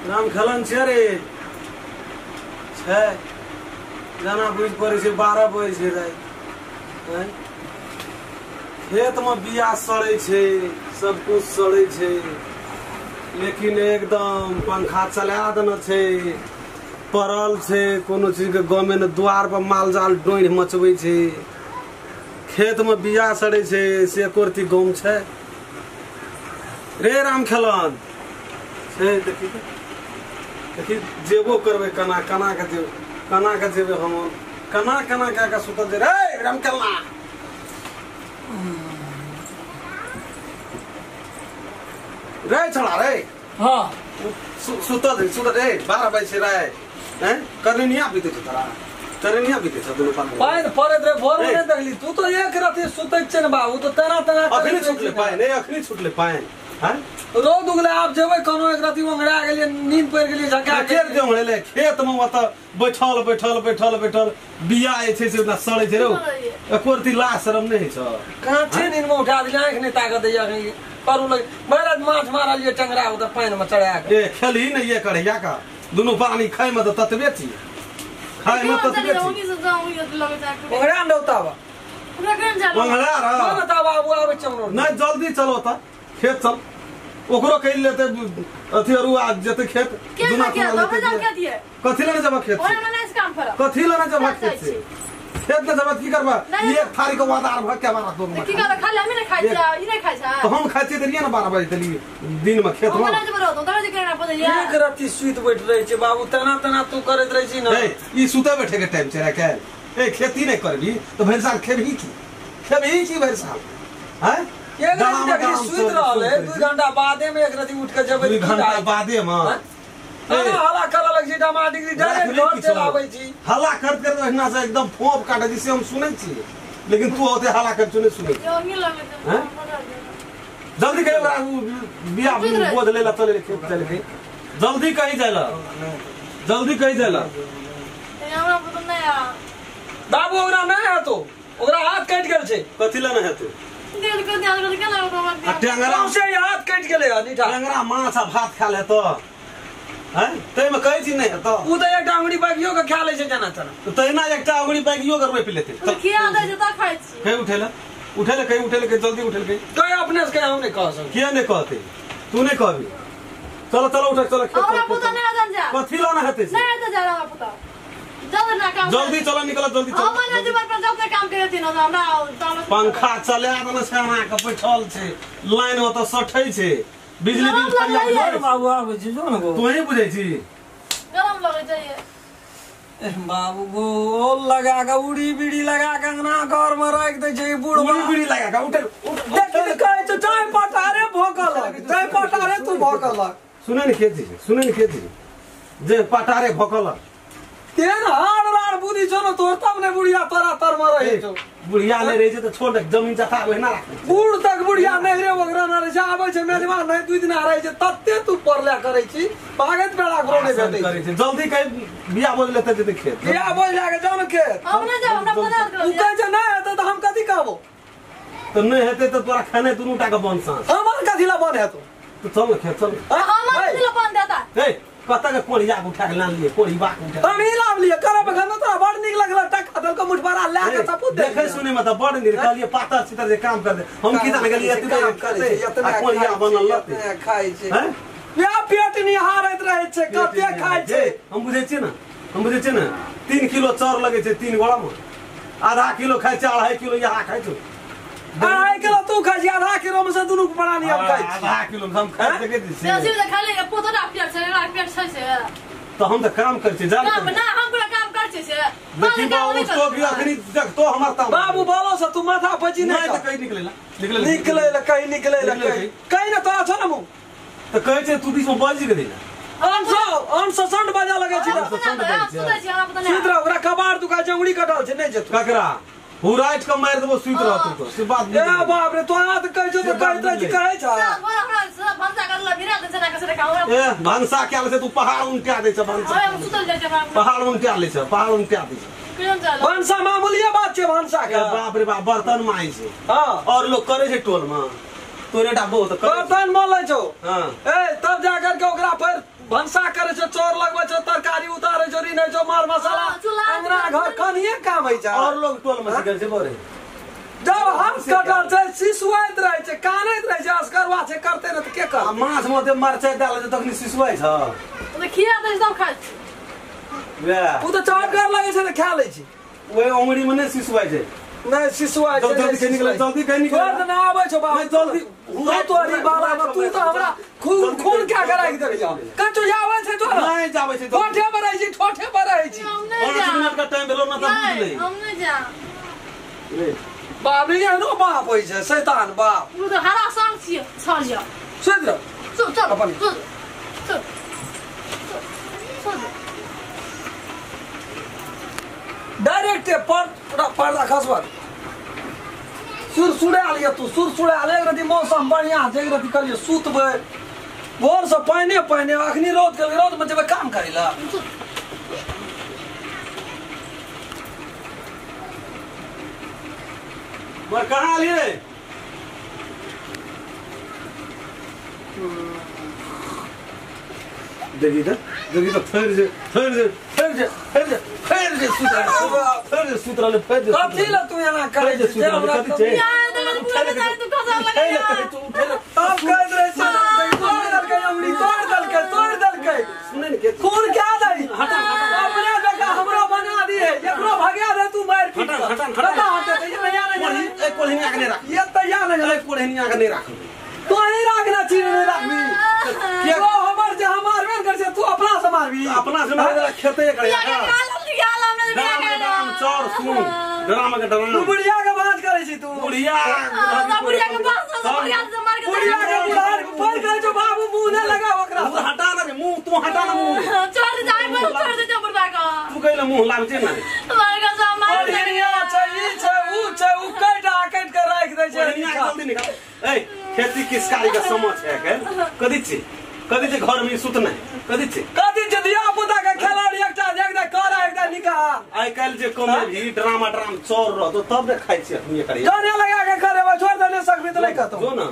राम खेलन छै रे छै जाना बुझि पड़ै छै 12 बजे छै राति। खेत में बिया सड़ै छै, सब कुछ सड़ै छै, लेकिन एकदम पंखा चला देने छै, पड़ल छै, कोनो चीज के गमे ने, द्वार पर माल जाल डोढ़ि मचबै छै, खेत में बिया सड़ै छै, से एको रत्ती गम छै रे राम खेलन छै। देखी देखी जेबो करबै केना केना के जेबै, केना के जेबै हम, केना केना कए के सुतल छै रे राम खेलना। रे छोड़ा रे, हाँ सुतल छै, सुतल रे 12 बजे छै रे, हैं करनिया बीते छै तोरा, करनिया बीते छै दुनू पानि पानि पड़ैत रे भोर में नहीं देखली तू तो एक राति सुतैत छै ने बाबू, तो तेना तेना अखनी छुटले पानि, अखनी छुटले पानि। हैं रौद उगले आब जेबै कोनो एक राति ओंघरा गेलियै, नींद पड़ि गेलियै झका के जे ओंघरेले खेत में ओतऽ बैठल बैठल बैठल बैठल बिया जे छै से ओना सड़ै छै रौ, एको रत्ती लाज शरम नहि होइ छौ। काँचे नींद में उठा देलियै, आँखि नहि ताकत दैया करू लग भरि माछ मारलियै टेंगरा ओतऽ पानि में चढ़ा के। ए खेलही ने ये कढ़ैया का दुनू पानी खाय में तऽ ततबे छी, खाय में ततबे छी। ओंघरा ने रौता बा ओंघरा रह बाबू आबै छै नहि, जल्दी चलो तऽ खेत चल, ओकरो कहि लेते अथी अरु आ जेते खेत दुना कथी लए जब खेत, कथी लए जब खेत से खेत ने जब की करबा, एक थारी के वादार भ के मारा दोनों की करबा, खाली हम नहीं खाइ छै, ई नहीं खाइ छै तो हम खाइ छी देलिए ना 12 बजे देलिए दिन में खेत में एक राति सुति बैठ रहे छै बाबू, तेना तेना तू करैत रहे छी ना। ए ई सुते बैठे के टाइम छै रे के, ए खेती नहीं करबी तो भरि साल खेबही की, खेबही की भरि साल। हैं एक राति सुति रहले 2 घंटा बादे में एक राति उठ के जेबै, 2 घंटा बादे में हल्ला करऽ लग छी, डमा डिग्री डायरेक्ट घर चलि आबै छी, हल्ला करत करत ओहिना से एकदम फोप काटे छी से हम सुनै छी, लेकिन तू ओते हल्ला कर सुनै सुनै। जल्दी कहि ओकरा बिया बोझ ले ला चले खेत चले के, जल्दी कहि जाय ला, जल्दी कहि जाय ला। हमरा पता नहि आ बाबू, ओकरा नहि हेतो, ओकरा हाथ कटि गेल छै। कथी ला नहि हेतो? टेंगरा से हाथ कटि गेलै हन, टेंगरा माछ आ भात खा ले तो हैं तैमे कहै छी नहि हेतो, उ तऽ एकटा अंगुरी बागियो के खा लै छै जेना तेना, तहिना एकटा अंगुरी बागियो के रोपि लेतै। खिया दै छै तऽ खाइ छी। कहि उठेला उठेला कहि उठेला कहि जल्दी उठेला कहि, कहि अपने से कहि, हम नहि कह सकै। किया नहि कहतै, तू नहि कहबी। चलो चलो उठ चलो खेत। हमरा पुता नहि आदन जा, कथी ला नहि हेतै, नहि हेतै जा हमरा पुता, जल्दी ना काम, जल्दी चलो निकल जल्दी चलो। हम नहि जेबै पर जब काम करैत न हमरा पंखा चला देने छै, अना के बैठल छै, लाइन ओतऽ सठै छै, बिजली बिल फरिया बाबू आबै छी जो ने गो, तू ही बुझै छी गरम लगै छै बाबू गो, ओल लगा के उड़ी बीड़ी लगा के अंगना घर में राखि दै छै बूढ़, उड़ी बीड़ी लगा के उठे देख कहै छै चाय पटारे भोकलक, चाय पटारे तू भोकलक। सुनै ने खेती, सुनै ने खेती जे पटारे भोकलक तेन हार रार बुद्धि छौ न तोर, तब ने बुढ़िया तोरा तर में रहै छौ। बुढ़िया नहि रहै छै तऽ छोड़ जमीन जथा ओहिना राख, बूढ़ तक बुढ़िया नहि रे वगैरह न रहै छै, आबै छै मेजबान नहि 2 दिना रहै छै, तते तू पड़ले करै छी भागैत बेड़ा घरो नहि भेटै करै छै। जल्दी कहि बिया बोझ लेते जेतै खेत, बिया बोझ लए के जाउ ने खेत। हम नहि जाब, हमरा पता तू कहै छै नहि हेतै तऽ हम कथी कहबो, तऽ नहि हेतै तऽ तोरा खेनाइ दुनू टा के बन साँझ, हमर कथी लए बन हेतौ, तू चल ने खेत चल, हमर कथी लए बन देता। ए कतऽ के कोढ़िया के उठा के लानलियै, कोढ़िबा के उठा हम ही लाबलियै करब एखन तोरा बड़ नीक लगल, टका देलको मुठभरा लए के सपूत देखै सुनै में तऽ बड़ नीक कहलियै पातर छितर जे काम कर दे, हम की जाने गेलियै एते काम करै छै, एतना कोढ़िया बनल लते खाइ छै, हैं या पेट निहारैत रहै छै, कते खाइ छै। हम बुझै छियै ने, हम बुझै छियै ने 3 किलो चाउर लगै छै 3 गोड़ा में, आधा किलो खाइ छै, 2.5 किलो यहाँ खाइ छै, 2.5 किलो तू खाइ छी, आधा किलो में से दुनू प्राणी हम खाइ छी, आधा किलो में हम खाइ देखै छी से खाली पोतरा पेट छै, एकरा पेट छै से तो हम तऽ काम करै छी जान ना, हम पूरा काम करै छी से देखी बाबू तो भी अखनी देखतो हमर ताम बाबू बोलो से तू माथा पची नहीं तऽ कहीं निकलेला निकलेला निकलेला कहीं निकलेला कहीं कहीं ना तोरा छौ ना मुंह तऽ कहै छै तू बीच में बाजि के देला, अनससंड बाजा लगै छी सुति रह, ओकरा कबाड़ दुखाइ छै, उंगली कटल छै नहि जेतौ ककरा हुराइट के मारि देबो सुति रहतौ तो से बात। ए बाप रे तोरा तऽ कहै छौ तऽ कहैत रहै छी, कहै छ ए भनसा कयल छै तू पहाड़ उनटा दै छै, भनसा पहाड़ उनटा लै छै, पहाड़ उनटा दै छै भनसा मामूलिये बात छै भनसा के, बाप रे बाप बर्तन माइ छै। हां और लोग करै छै टोल में, तोरे टा बहुत बर्तन मलै छौ। हां ए तब जा करके ओकरा फेर भनसा करे। काम होइ छै और लोग टोल में सिखल छै बोरे जब हम कटल छै सिसुआइत रहै छै कानैत रहै छै असगरवा छै करते न त के कर माछ में मरचाइ डालै छै तखनी सिसुआइ छ त खिया दै सब खाइ छै वएह उ त चौकर लगै छै त खा लै छै ओए अंगुरी में नै सिसुआइ छै नै सिसुआइ छै जल्दी के निकल जल्दी के निकल तोर त ना आबै छौ बाबू जल्दी तू तोरी बाबा तू त हमरा खून खून क्या कराइ देलियै कचो आबै छै तोरा नै जाबै छै ठोठे पर रहै छी ठोठे पर रहै छी 5 मिनट का टाइम भेलो ना त बुझ ले हम नै जा रे बाप रे एहनो बाप होइ छै शैतान बाप उ त हरा संग छियै छल जा सुति रह चल चल अपन चल चल चल डायरेक्ट पर पर्दा खसबा सुर सुड़ा लिया तू सुर सुड़ा ले एक रति मौसम बढ़िया छै एक रति कहलियै सुतबै भोर से पानि पानि अखनी रौद के रौद में जेबै काम करै ला मर कहाँ लिए देखी त देखी त फेर जे फेर जे फेर जे फेर जे फेर जे सुत रहल फेर जे सुत रहल फेर जे कथी ल तू एना करै जे सुत रहल कथी छै यार तू तू कसम लगा तू उठे तब कहैत रहै छै तोड़ देलकै अंगुरी तोड़ देलकै तोड़ देलकै सुनै ने के खून क्या दै हटा अपने जगह हमरो बना दिए एकरो भगा दे तू मार पीट हटा हटा हटा हटा ये नहीं आना ए कोल्हनिया के नहीं राख ये तैयार नहीं ए कोल्हनिया के नहीं राख तू नहीं राखना छी नहीं राखबी के वो हमर जे हम मारबे कर छै तू अपना से मारबी अपना से मार खेते करे ड्राम चोर सुन ड्राम के ड्राम तू बुढ़िया के बात करै छी तू बुढ़िया बुढ़िया के बात से बुढ़िया से मार के बुढ़िया के बुढ़ार पर करै छौ बाबू मुंह न लगा ओकरा तू हटा ना रे मुंह तू हटा ना मुंह छोड़ जाय पर छोड़ दे जो बुढ़वा के तू कइला मुंह लाग छै ना मार के से मार बुढ़िया छै ई छै ऊ छै ऊ कट आ कट के राख दै छै बुढ़िया जल्दी निकाल ए खेती किसकारी का समझ है के कदी छी कदी छै घर में सुत नहीं कदी छै कदी छै धिया पुता के खेलाड़ी एकटा एकटा कर एकटा निकाल आइ काल्हि जे कमे भी ड्रामा ड्राम चोर रहतो तब ने खाइ छी अपने करिए जाने लगा के करे छोड़ देने सकबी त नहीं कहतो जो ना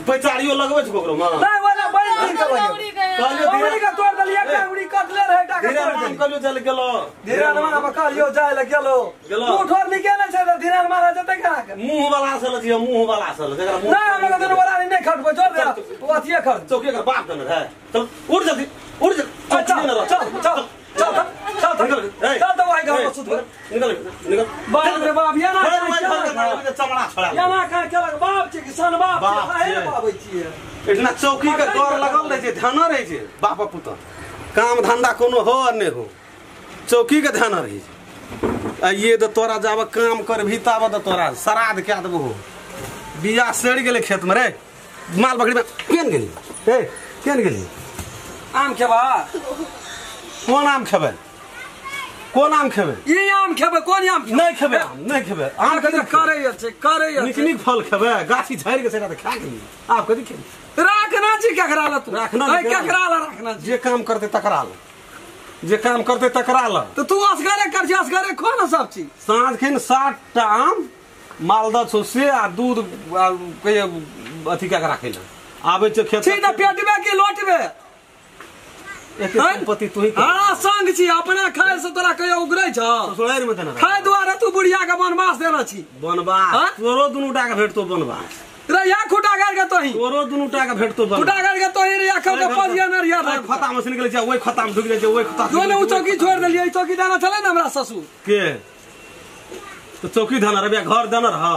पैचारियो लगबै छै ककरो मां नहीं वाला बैल दिन के लगे अंगुरी के तोड़ देलियै एकटा अंगुरी कटले रहे एकटा के तोड़ देलियै कहलियो चल गेलो धीरे मान कहलियो जाय ल गेलो तू ठोर निकेले छै त धीरे मान जते कहाँ के मुंह वाला सल छी मुंह वाला सल जकरा मुंह नहीं हमरा के दुनू बरानी नहीं खटबो छोड़ दे ओ अथिए खट चौकी के बाप देने है चल उठ जल्दी उठ जल्दी चल चल चल चल चल चल तो वही घर में सुतबे निकल निकल बाप रे बाप ये ना चमड़ा छोड़ा ये ना कहाँ केलक बाप छै कि सन बाप छै काहे बाबै छियै इतना चौकी के डर लगल रहै छै ध्यान रहै छै बाप पुत काम धंधा कोनो हो आ नहि हो चौकी के ध्यान रहै छै आ ये तो तोरा जाब काम करभी ताब त तोरा श्राद्ध कए देबो हो बिया सड़ि गेलै खेत में रे माल बकरी में केन गेली ए केन गेली आम खेबा कोन आम खेबै कोन आम खेबै ई आम खेबै कोन आम नहीं खेबै आम नहीं खेबै आम कथी करै छै करै नीक नीक फल खेबै गाछी झाड़ि के सेरा त खा गेली आब कथी खेबै राखना छी केकरा ल तू राखना केकरा ल राखना जे काम करते तकरा ल जे काम करते तकरा ल त तू असगरे कर छी असगरे खो ना सब चीज साँझ खिन 7 टा आम मालदह छौ से आ दूध के अथी कए के राखै ल आबै छै खेत छी त पेटबे की लोटबे एते संपत्ति तू ही हां संग छी अपना खाय से तोरा कहियो उगरै छ ससुरारि में देना खाय दुआरे तू बुढ़िया के बनवास देना छी बनवास तोरो दुनू टा के भेटतो बनवास रे या खुटा गाड़ के तोही तोरो दुनू टा के भेटतो बनवास खुटा गाड़ के तोही रे या के पजिया न रिया खोता में से निकलै छै ओइ खोता में ढुकि जाइ छै ओइ खोता जोने उ चौकी छोड़ देलियै चौकी दाना छलै ने हमरा ससुर के तो चौकी धन रे घर देना रह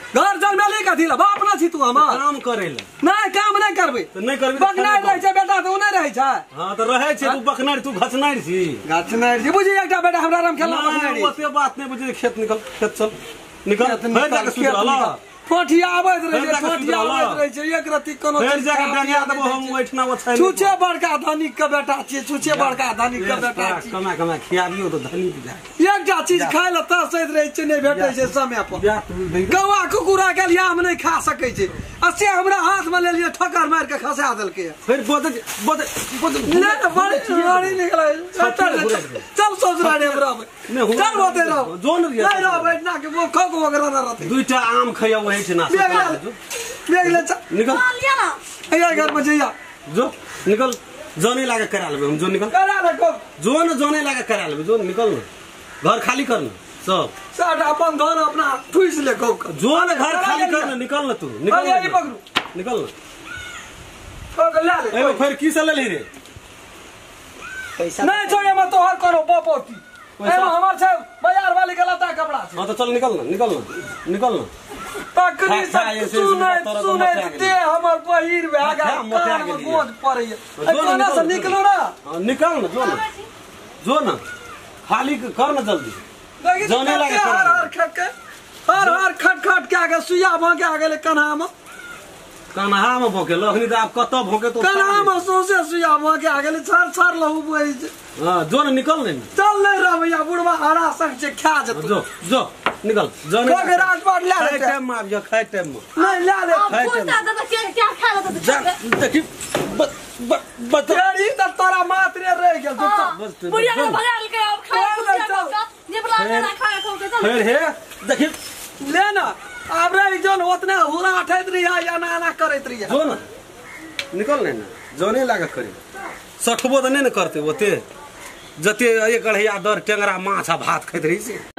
घर जन्मेली कथी ल बाप ना छी तू हमर काम करै ल नहीं काम नहीं करबै त नहीं करबी बकनाइ रहै छै बेटा त उ नहीं रहै छै हां त रहै छै तू बकनाइ तू घचनाइ छी घचनाइ छी बुझी एकटा बेटा हमरा राम खेलना बकनाइ ओते बात नहीं बुझी खेत निकल खेत चल निकल फेर जाके सुत रहल ठोठिया आबैत रहै छै ठोठिया आबैत रहै छै एक रत्ती कोनो फेर जाके डंगिया देबो हम ओइठना ओछाइ छुछे बड़का धनिक के बेटा छी छुछे बड़का धनिक के बेटा छी कमा कमा खियाबियो त धनिक जाय एकटा चीज खाय ल तरसैत रहै छै नहीं भेटै छै समय पर गौआ कुकुरा के लिए आम नहीं खा सकै छै आ से हमरा हाथ में लेलियै ठोकर मारि के खसा देलकै फेर बदल बदल बदल नहीं त बड़ी बड़ी निकलै चल ससुराल रे रहबै चल ओते रह जोन नहीं रहबै ना के वो खो को वगैरह ना रहतै दुईटा आम खैया वही छै ना निकल लिया ना या घर में जइया जो निकल जने लागे करा लेबै हम जो निकल करा ले जो न जने लागे करा लेबै जो निकल न घर खाली कर न सब सारा अपन धन अपना ठुस ले गौ के जो ने घर खाली कर ना निकल ना तू निकल अरे पकड़ू निकल पकड़ ले ले ए फिर की से ले ली रे पैसा नहीं छोड़े मत तोहर करो बपोती ए हमर छै बाजार वाली के लता कपड़ा छै हां तो चल निकल ना निकल ना निकल ना तकनी से सुनै सुनै ते हमर पहिर भए गेल गोद पड़ैया कोना से निकलो ना निकल ना जो ना जो ना खाली कर ना जल्दी जाने लागे हर हर खट के हर हर खट खट के आगे सुइया भोंके आ गेलै कन्हा में कन्हा में भोंके अखनी त आब कत भोंके तो कन्हा में सौंसे सुइया भोंके आ गेलै छर छर लहू बहै छै हां जो ना निकल ने चल नहीं रह भैया बुढ़वा हरा संग छै खा जेतौ जो जो निकल जाने के राजपाट ले खाए टाइम में आब जा खाए टाइम में नहीं ले ले खाए टाइम में क्या खा लेता जा देखी बस बस तेरी त तोरा मात्रे रह गेल बस बुढ़िया के भगा के अब खाए निपला ना खाए खो के चल फिर हे देखी ले ना आब रह जन ओतना हुरा उठैत रहिया या ना ना करैत रहिया जो ना निकल ने ना जोने लागत करी सठबो त नहीं ने करते ओते जते एक अढ़ैया दर टेंगरा माछ आ भात खाइत रही से।